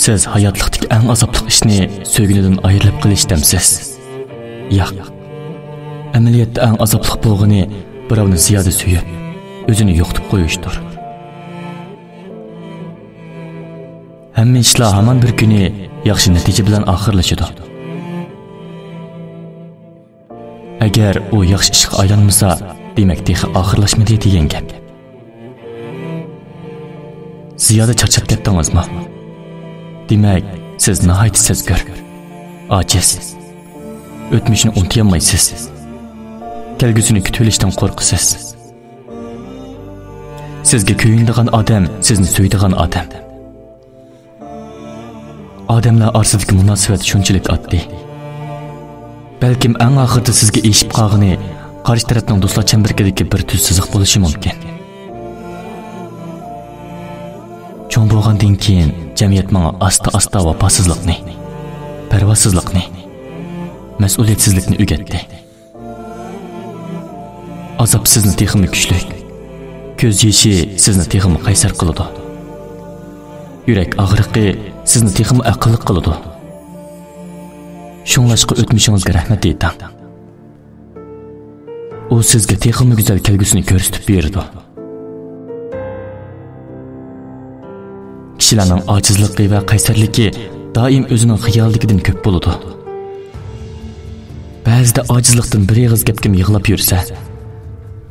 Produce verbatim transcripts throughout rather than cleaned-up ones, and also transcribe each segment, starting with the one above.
سىز ھاياتلىقتىكى ئەڭ ئازابلىق ئىشنى سۆيگىنىدىن ئايرىلىپ قېلىش دەمسىز؟ ياق. ئەمەلىيەتتە ئەڭ ئازابلىق بولغىنى بىراۋنى زىيادە سۆيۈپ، ئۆزىنى يوقىتىپ قويۇشتۇر. ھەممە ئىشلار ھامان بىر كۈنى ياخشى نەتىجە بىلەن ئاخىرلىشىدۇ. ئەگەر ئۇ ياخشى ئىشقا ئايلانمىسا، دېمەك، تېخى ئاخىرلاشمىدى دېگەن گەپ. زىيادە چارچاپ كەتتىڭىزمۇ؟ دېمەك، سىز ناھايىتى سەزگۈر، ئاجىز. ئۆتمۈشنى ئۇنتۇيالمايسىز. كەلگۈسىنى كۈتۈۋېلىشتىن قورقىسىز. سىزگە كۆيۈنىدىغان ئادەم سىزنى سۆيىدىغان ئادەم. ئادەملەر ئارىسىدىكى مۇناسىۋەت شۇنچىلىك ئاددىي. بەلكىم ئەڭ ئاخىرىدا سىزگە ئېشىپ قالغىنى قارشى تەرەپنىڭ دوستلار چەمبىرىكىدىكى بىر تۈز سىزىق بولۇشى مۇمكىن. چوڭ بولغاندىن كېيىن جەمئىيەت ماڭا ئاستا-ئاستا ۋاپاسىزلىقنى، پەرۋاسىزلىقنى، مەسئۇلىيەتسىزلىكنى ئۆگەتتى. ئازاب سىزنى تېخىمۇ كۈچلۈك، كۆز يېشى سىزنى تېخىمۇ قەيسەر قىلىدۇ. يۈرەك ئاغرىقى سىزنى تېخىمۇ ئەقىللىق قىلىدۇ. شۇڭلاشقا ئۆتمۈشىڭىزگە رەھمەت ئېيتىڭ. ئۇ سىزگە تېخىمۇ گۈزەل كەلگۈسىنى كۆرسىتىپ بېرىدۇ. كىشىلەرنىڭ ئاجىزلىقى ۋە قەيسەرلىكى دائىم ئۆزىنىڭ خىيالىدىكىدىن كۆپ بولىدۇ. بەزىدە ئاجىزلىقتىن بىر ئېغىز گەپكىمۇ يىغلاپ يۈرسە،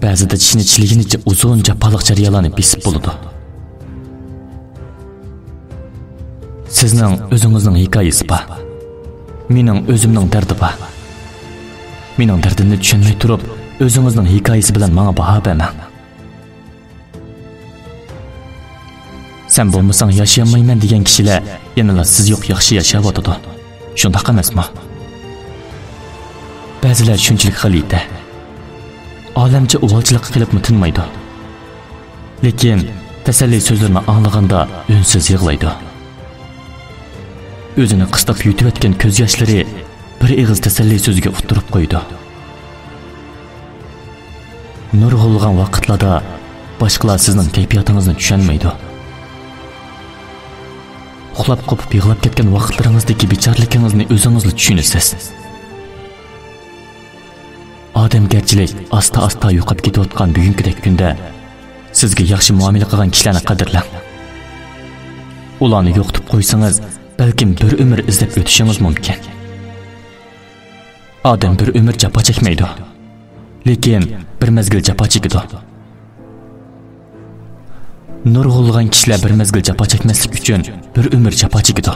بەزىدە چىشىنى چىلىگىنىچە ئۇزۇن جاپالىق جەريانلارنى بېسىپ بولىدۇ. سىزنىڭ ئۆزىڭىزنىڭ ھېكايىسى بار. مېنىڭ ئۆزۈمنىڭ دەردى بار. مېنىڭ دەردىمنى چۈشەنمەي تۇرۇپ، ئۆزىڭىزنىڭ ھېكايىسى بىلەن ماڭا باھا بەرمەڭ. سەن بولمىساڭ ياشىيالمايمەن دېگەن كىشىلەر يەنىلا سىز يوق ياخشى ياشاۋاتىدۇ. شۇنداق ئەمەسمۇ؟ بەزىلەر شۇنچىلىك غەلىتە. ئالەمچە ئۇۋالچىلىققا قېلىپمۇ تىنمايدۇ. لېكىن تەسەللى سۆزلىرىنى ئاڭلىغاندا ئۈنسىز يىغلايدۇ. ئۆزىنى قىستاپ يۇتۇۋەتكەن كۆز ياشلىرى بىر ئېغىز تەسەللى سۆزىگە ئۇتتۇرۇپ قويىدۇ. نۇرغۇنلىغان ۋاقىتلاردا باشقىلار سىزنىڭ كەيپىياتىڭىزنى چۈشەنمەيدۇ. ئۇخلاپ قوپۇپ يىغلاپ كەتكەن ۋاقىتلىرىڭىزدىكى بىچارىلىكىڭىزنى ئۆزىڭىزلا چۈشىنىسىز. ئادەمگەرچىلىك ئاستا-ئاستا يوقاپ كېتىۋاتقان بۈگۈنكىدەك كۈندە سىزگە ياخشى مۇئامىلە قىلغان كىشىلەرنى قەدىرلەڭ. ئۇلارنى يوقىتىپ قويسىڭىز، بەلكىم بىر ئۆمۈر ئىزدەپ ئۆتۈشىڭىز مۇمكىن. ئادەم بىر ئۆمۈر جاپا چەكمەيدۇ. لېكىن بىر مەزگىل جاپا چېكىدۇ. نۇرغۇنلىغان كىشىلەر بىر مەزگىل جاپا چەكمەسلىك ئۈچۈن بىر ئۆمۈر جاپا چېكىدۇ.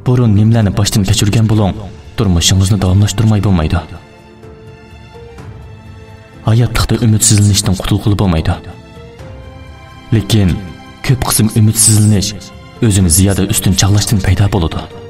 بۇرۇن نېمىلەرنى باشتىن كەچۈرگەن بولۇڭ، تۇرمۇشىڭىزنى داۋاملاشتۇرماي بولمايدۇ. ھاياتلىقتا ئۈمىدسىزلىنىشتىن قۇتۇلغىلى بولمايدۇ. لېكىن كۆپ قىسىم ئۈمىدسىزلىنىش ئۆزىنى زىيادە ئۈستۈن چاغلاشتىن پەيدا بولىدۇ.